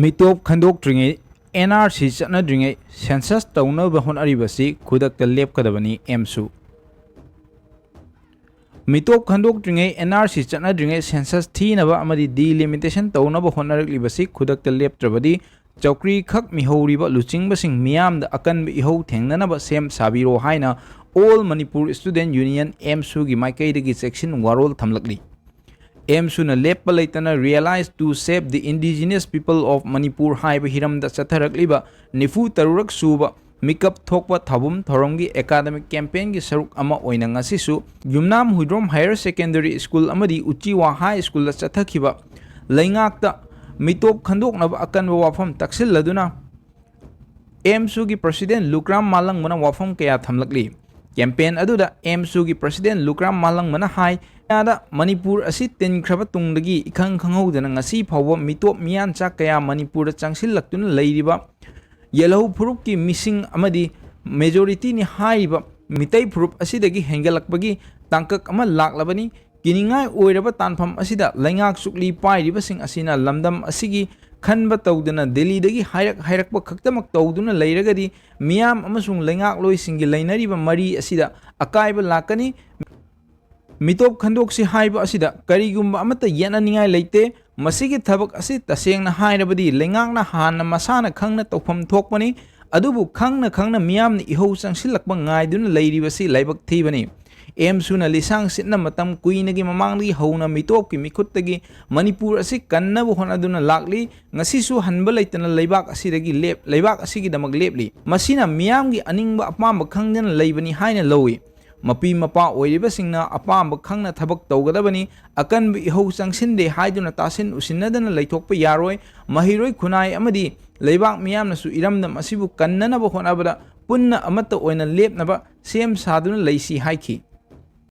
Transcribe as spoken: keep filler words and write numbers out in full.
ꯃꯤꯇꯣꯞ ꯈꯟꯗꯣꯛꯇ꯭ꯔꯤꯉꯩ, and R C ꯆꯠꯅꯗ꯭ꯔꯤꯉꯩ census ꯇꯧꯅꯕ ꯍꯣꯠꯅꯔꯤꯕꯁꯤ ꯈꯨꯗꯛꯇ ꯂꯦꯞꯀꯗꯕꯅꯤ, ꯑꯦꯝꯁꯨ꯫ ꯃꯤꯇꯣꯞ ꯈꯟꯗꯣꯛꯇ꯭ꯔꯤꯉꯩ, and R C ꯆꯠꯅꯗ꯭ꯔꯤꯉꯩ census ꯊꯤꯅꯕ ꯑꯃꯗꯤ ꯗꯤꯂꯤꯃꯤꯇꯦꯁꯟ ꯇꯧꯅꯕ ꯍꯣꯠꯅꯔꯛꯂꯤꯕꯁꯤ ꯈꯨꯗꯛꯇ ꯂꯦꯞꯇ꯭ꯔꯕꯗꯤ ꯆꯧꯀ꯭ꯔꯤ ꯈꯛ ꯃꯤꯍꯧꯔꯤꯕ ꯂꯨꯆꯤꯡꯕꯁꯤꯡ ꯃꯤꯌꯥꯝꯗ ꯑꯀꯟꯕ ꯏꯍꯧ ꯊꯦꯡꯅꯅꯕ ꯁꯦꯝ ꯁꯥꯕꯤꯔꯣ ꯍꯥꯏꯅ All Manipur Student Union, ꯑꯦꯝꯁꯨꯒꯤ ꯃꯥꯏꯀꯩꯗꯒꯤ ꯆꯦꯛꯁꯤꯟ ꯋꯥꯔꯣꯜ ꯊꯝꯂꯛꯂꯤ꯫ ꯑꯦꯝꯁꯨꯅ ꯂꯦꯞꯄ ꯂꯩꯇꯅ Rally to Save the Indigenous People of Manipur ꯍꯥꯏꯕ ꯍꯤꯔꯝꯗ ꯆꯠꯊꯔꯛꯂꯤꯕ ꯅꯤꯐꯨ ꯇꯔꯨꯛ ꯁꯨꯕ ꯃꯤꯀꯞ ꯊꯣꯛꯄ ꯊꯧꯕꯨꯝ ꯊꯧꯔꯝꯒꯤ ꯑꯦꯀꯥꯗꯃꯤꯛ ꯀꯦꯝꯄꯦꯟꯒꯤ ꯁꯔꯨꯛ ꯑꯃ ꯑꯣꯏꯅ ꯉꯁꯤꯁꯨ ꯌꯨꯝꯅꯥꯝ ꯍꯨꯏꯗ꯭ꯔꯣꯝ ꯍꯥꯌꯔ ꯁꯦꯀꯦꯟꯗꯔꯤ ꯁ꯭ꯀꯨꯜ ꯑꯃꯗꯤ ꯎꯆꯤꯋꯥ ꯍꯥꯏ ꯁ꯭ꯀꯨꯜꯗ ꯆꯠꯊꯈꯤꯕ ꯂꯩꯉꯥꯛꯇ ꯃꯤꯇꯣꯞ ꯈꯟꯗꯣꯛꯅꯕ ꯑꯀꯟꯕ ꯋꯥꯐꯝ ꯇꯛꯁꯤꯜꯂꯗꯨꯅ ꯑꯦꯝꯁꯨꯒꯤ ꯄ꯭ꯔꯁꯤꯗꯦꯟ ꯂꯨꯀ꯭ꯔꯥꯝ ꯃꯥꯂꯪꯕꯅ ꯋꯥꯐꯝ ꯀꯌꯥ ꯊꯝꯂꯛꯂꯤ꯫ ꯀꯦꯝꯄꯦꯟ ꯑꯗꯨꯗ ꯑꯦꯝꯁꯨꯒꯤ ꯄ꯭ꯔꯁꯤꯗꯦꯟ ꯂꯨꯀ꯭ꯔꯥꯝ ꯃꯥꯂꯪꯕꯅ ꯍꯥꯏ, ꯀꯦꯅꯤꯌꯥꯗ ꯃꯅꯤꯄꯨꯔ ꯑꯁꯤ ꯇꯤꯟꯈ꯭ꯔꯕ ꯇꯨꯡꯗꯒꯤ ꯏꯈꯪ ꯈꯪꯍꯧꯗꯅ ꯉꯁꯤ ꯐꯥꯎꯕ ꯃꯤꯇꯣꯞ ꯃꯤꯌꯥꯟꯆꯥ ꯀꯌꯥ ꯃꯅꯤꯄꯨꯔꯗ ꯆꯪꯁꯤꯜꯂꯛꯇꯨꯅ ꯂꯩꯔꯤꯕ ꯌꯦꯜꯍꯧ ꯐꯨꯔꯨꯞꯀꯤ ꯃꯤꯁꯤꯡ ꯑꯃꯗꯤ ꯃꯦꯖꯣꯔꯤꯇꯤꯅꯤ ꯍꯥꯏꯔꯤꯕ ꯃꯤꯇꯩ ꯐꯨꯔꯨꯞ ꯑꯁꯤꯗꯒꯤ ꯍꯦꯟꯒꯠꯂꯛꯄꯒꯤ ꯇꯥꯡꯀꯛ ꯑꯃ ꯂꯥꯛꯂꯕꯅꯤ꯫ ꯀꯤꯅꯤꯡꯉꯥꯏ ꯑꯣꯏꯔꯕ ꯇꯥꯟꯐꯝ ꯑꯁꯤꯗ ꯂꯩꯉꯥꯛ ꯆꯨꯛꯂꯤ ꯄꯥꯏꯔꯤꯕꯁꯤꯡ ꯑꯁꯤꯅ ꯂꯝꯗꯝ ꯑꯁꯤꯒꯤ ꯈꯟꯕ ꯇꯧꯗꯅ ꯗꯦꯜꯂꯤꯗꯒꯤ ꯍꯥꯏꯔꯛ ꯍꯥꯏꯔꯛꯄ ꯈꯛꯇꯃꯛ ꯇꯧꯗꯨꯅ ꯂꯩꯔꯒꯗꯤ ꯃꯤꯌꯥꯝ ꯑꯃꯁꯨꯡ ꯂꯩꯉꯥꯛꯂꯣꯏꯁꯤꯡꯒꯤ ꯂꯩꯅꯔꯤꯕ ꯃꯔꯤ ꯑꯁꯤꯗ ꯑꯀꯥꯏꯕ ꯂꯥꯛꯀꯅꯤ꯫ ꯃꯤꯇꯣꯞ ꯈꯟꯗꯣꯛꯁꯤ ꯍꯥꯏꯕ ꯑꯁꯤꯗ ꯀꯔꯤꯒꯨꯝꯕ ꯑꯃꯠꯇ ꯌꯦꯠꯅꯅꯤꯡꯉꯥꯏ ꯂꯩꯇꯦ꯫ ꯃꯁꯤꯒꯤ ꯊꯕꯛ ꯑꯁꯤ ꯇꯁꯦꯡꯅ ꯍꯥꯏꯔꯕꯗꯤ ꯂꯩꯉꯥꯛꯅ ꯍꯥꯟꯅ ꯃꯁꯥꯅ ꯈꯪꯅ ꯇꯧꯐꯝ ꯊꯣꯛꯄꯅꯤ꯫ ꯑꯗꯨꯕꯨ ꯈꯪꯅ ꯈꯪꯅ ꯃꯤꯌꯥꯝꯅ ꯏꯍꯧ ꯆꯪꯁꯤꯜꯂꯛꯄ ꯉꯥꯏꯗꯨꯅ ꯂꯩꯔꯤꯕꯁꯤ ꯂꯥꯏꯕꯛ ꯊꯤꯕꯅꯤ꯫ ꯑꯦꯝꯁꯨꯅ ꯂꯤꯁꯥꯡ ꯁꯤꯠꯅ ꯃꯇꯝ ꯀꯨꯏꯅꯒꯤ ꯃꯃꯥꯡꯗꯒꯤ ꯍꯧꯅ ꯃꯤꯇꯣꯞꯀꯤ ꯃꯤꯈꯨꯠꯇꯒꯤ ꯃꯅꯤꯄꯨꯔ ꯑꯁꯤ ꯀꯟꯅꯕ ꯍꯣꯠꯅꯗꯨꯅ ꯂꯥꯛꯂꯤ꯫ ꯉꯁꯤꯁꯨ ꯍꯟꯕ ꯂꯩꯇꯅ ꯂꯩꯕꯥꯛ ꯑꯁꯤꯗꯒꯤ ꯂꯦꯞ-, ꯂꯩꯕꯥꯛ ꯑꯁꯤꯒꯤꯗꯃꯛ ꯂꯦꯞꯂꯤ꯫ ꯃꯁꯤꯅ ꯃꯤꯌꯥꯝꯒꯤ ꯑꯅꯤꯡꯕ ꯑꯄꯥꯝꯕ ꯈꯪꯗꯅ ꯂꯩꯕꯅꯤ ꯍꯥꯏꯅ ꯂꯧꯏ꯫ ꯃꯄꯤ ꯃꯄꯥ ꯑꯣꯏꯔꯤꯕꯁꯤꯡꯅ ꯑꯄꯥꯝꯕ ꯈꯪꯅ ꯊꯕꯛ ꯇꯧꯒꯗꯕꯅꯤ꯫ ꯑꯀꯟꯕ ꯏꯍꯧ ꯆꯪꯁꯤꯟꯗꯦ ꯍꯥꯏꯗꯨꯅ ꯇꯥꯁꯤꯟ ꯎꯁꯤꯟꯅꯗꯅ ꯂꯩꯊꯣꯛꯄ ꯌꯥꯔꯣꯏ꯫ ꯃꯍꯩꯔꯣꯏ ꯈꯨꯟꯅꯥꯏ ꯑꯃꯗꯤ ꯂꯩꯕꯥꯛ ꯃꯤꯌꯥꯝꯅꯁꯨ ꯏꯔꯝꯗꯝ ꯑꯁꯤꯕꯨ ꯀꯟꯅꯅꯕ ꯍꯣꯠꯅꯕꯗ ꯄꯨꯟꯅ ꯑꯃꯠꯇ ꯑꯣꯏꯅ ꯂꯦꯞꯅꯕ ꯁꯦꯝ ꯁꯥꯗꯨꯅ ꯂꯩꯁꯤ ꯍꯥꯏꯈꯤ꯫